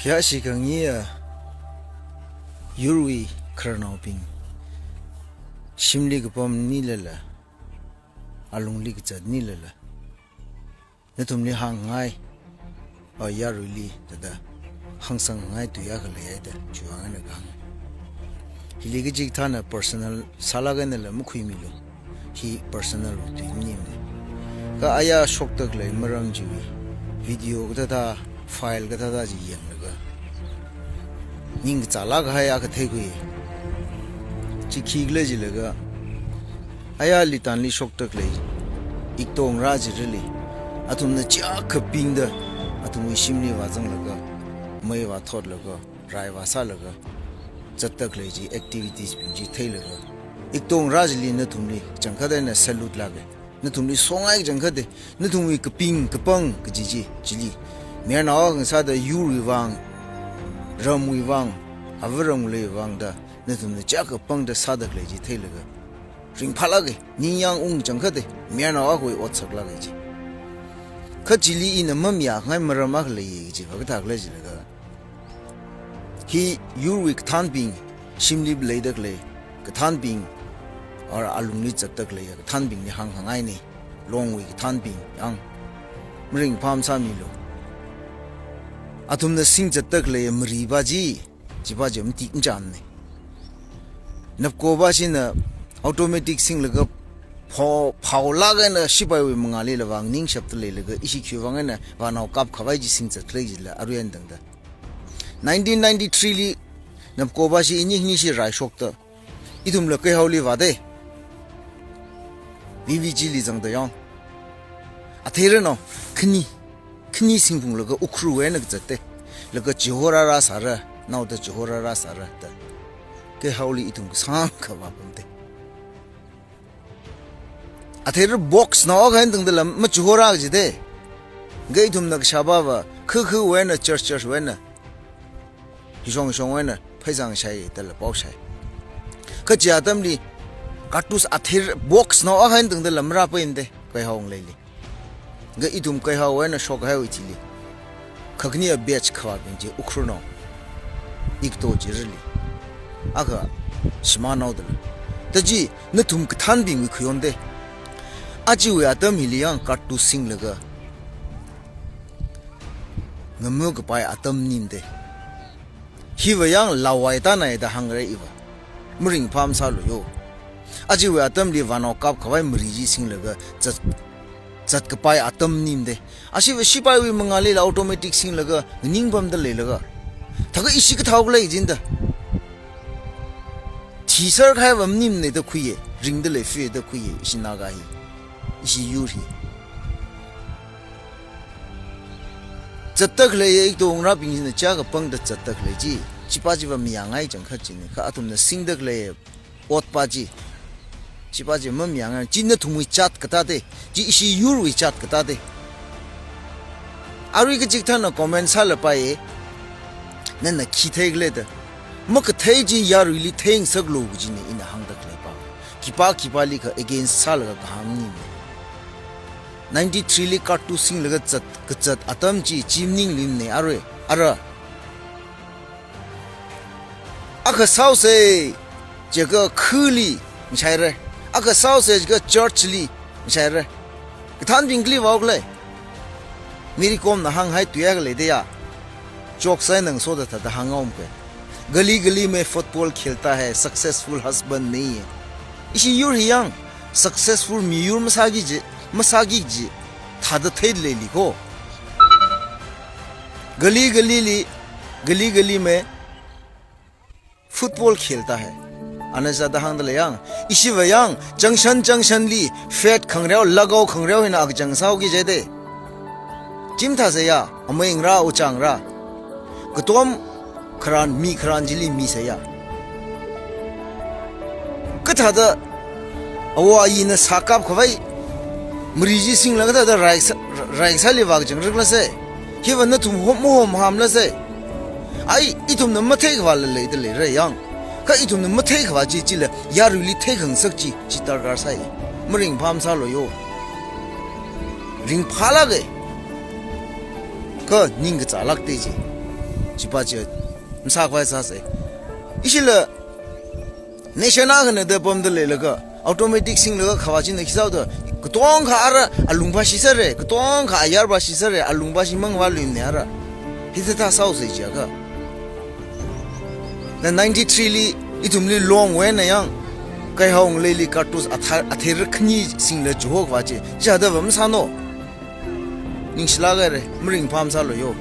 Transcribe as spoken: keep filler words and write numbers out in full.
Yashi khangayi a yurwui khararnaobing, shimli kapam nilala, alungli kazat nilala, nathumli hāngngai, a yaruili thāda hāngsang ngai tui akha leiya da chiwui vang eina kahāng. Hili kachikathāna personal sālāk einala makhuimilu. Hi personal wui tui maningmana. Kha aya shokda khalei maram chiwui video kathāda, file kathāda chi yanglaga, ning kazālāk kahai akha theikhui. Chi khikhala jilaga, aya Litanli shokda khalei Iktongra chirali, athumna chiyākha pingda, athumwui shimli vāzanglaga, mei vāthotlaga, rai vāsālaga, zatda khalei chi activities bing chi theilaga, Iktongra chili nathumli changkhat eina salute lāka. Nathumli songai changkhat e, nathumwui kaping kapāng kaji chi, chili mayarnao akha sāda yurwui vang, ramwui vang, avaram ngalei vang da, nathumna chiyākha pangda sāda khalei chi theilaga, ringphālāka, ningyāng ung changkhat e, mayarnao akhawui otsak lāka chi. Kha chili ina mamayāngai maram akha leiya kaji va kathā khala jilaga, hi yurwui kathānbing, shimli leida khalei kathānbing, or alungli zatda khalei kathānbingli hāngkhangaina, Longwui kathānbing yang, maringphā masāmilu. Athumna singzatda khalei mari pa chi, chi pa chi matik machānna. Napko pashina automatic singlaga phao, phaolāk eina shipaiwui mangālila vānganingshapda leilaga, ishi khiwui vang eina vānao kapkhavai chi singzat khalei jila arui eina tangda. Nineteen ninety-three li Napko pashi ini hini shi rai shokta, ithumla Keihaoli vāda. V V G li zangda yang, athei rano, khani, khani singphunglaga Ukhrul wui eina kazata. Laga chihorāra sāra, naoda chihorāra sāra da. Keihaoli ithum kasāngkha vāpamda. Athei ra box nao akha eina tangdala machihorā kajida. Kha ithumna kashapa va, khu khu wui eina, church church wui eina, hishong hishong wui eina pheisang shai dala pao shai. Kha chi atamli cartridge athei ra box nao akha eina tangdala marāpaimada, Keihao ngaleili. Kha ithum Keihao wui eina shokhaiwui thili, khakhani a batch khavābing chi Ukhrulnao, Ikto chirali, akha shimānao dala. Tachi nathum kathānbingwui khayonda. Achiwui atam hili yang cartridge singlaga ngama̱ kapai atam maningmada. Hiva yang lawai tānai da hāngra iva. Maringphā masālu yo. Achiwui atamli vānao kapkhavai mari chi singlaga zat, zat kapai atam maningmada. Ashiva shipaiwui mangālila automatic singlaga nganingpamda leilaga, thākha ishi kathāo khala jinda. Thiser kahai va maningmana da khuiya, ringda lei fida khuiya, ishi Naga hi, ishi yur hi. Zatda khalei Ikto ngarābing china chiyākha pangda zatda khalei chi, chi pa chiva mayāngai changkhat china, kha athumna singda khalei ot pa chi, chi pa chi mamayāngai, chi nathumwui jat katāda, chi ishi yurwui jat katāda. Arui kachikathāna comment sālapai, nana khi theikhala da. Makathei chi yaruili theingasaklu kajina ina hāngda khalei pa. Khipā khipālikha against sālaga kahāng maningmana. Ninety-three li cartridge singlaga zat, kazat atam chi, chi maningmana arui, ara. Akha sāhaosa jiakha khuli ngashaira. Akha sāhaosa jiakha church li ngashaira. Kathānbing kali vāo khala? Mary Komna hānghai tui akha leida ya. Chok sai nang soda thāda hānghaomaka. गली गली में फुटबॉल खेलता है, successful husband नहीं है। Ishi yur hi yang successful miyur masāki kaji, masāki kaji thāda theida leili ko. गली गली li, गली गली में फुटबॉल खेलता है. Ana sāda hāngda lei yang, ishiva yang junction junction li fat khangareo, lagao khangareo hina akachang sāhaoki jida. Chi mathāsa ya, amei ngarā, uchā ngarā, katom kharan, mi kharan chili misa ya. Kathāda awo ayina sā kapkhavai mari chi singlaga thāda rai sā, rai sāli vākachang riklasa. Hiva nathum hom, mahom hamlasa. Ai, ithumna matheikhavāla leida leira yang. Kha ithumna matheikhavā chi, chila yaruili theikhangasak chi, chi darkar sai. Maringphā masālu yo. Ringphālāka. Kha ningkachālākta chi. Chipa chi masākhavai sāsei. Ishila nation akhana da pamda leilaga automatic singlaga khavā china khi sāhaoda, katongkha ara alungva shisāra, katongkha ayarva shisāra, alungva shimang va luimne ara. Hithāda sāhaosei jiakha. Na ninety-three li ithumli Longwui eina yang Kaihaongalei li cartridge atha-, athei rakhani singla chihokva chi, chithāda va masāno. Ningshilāk haira, maringphā masālu yo.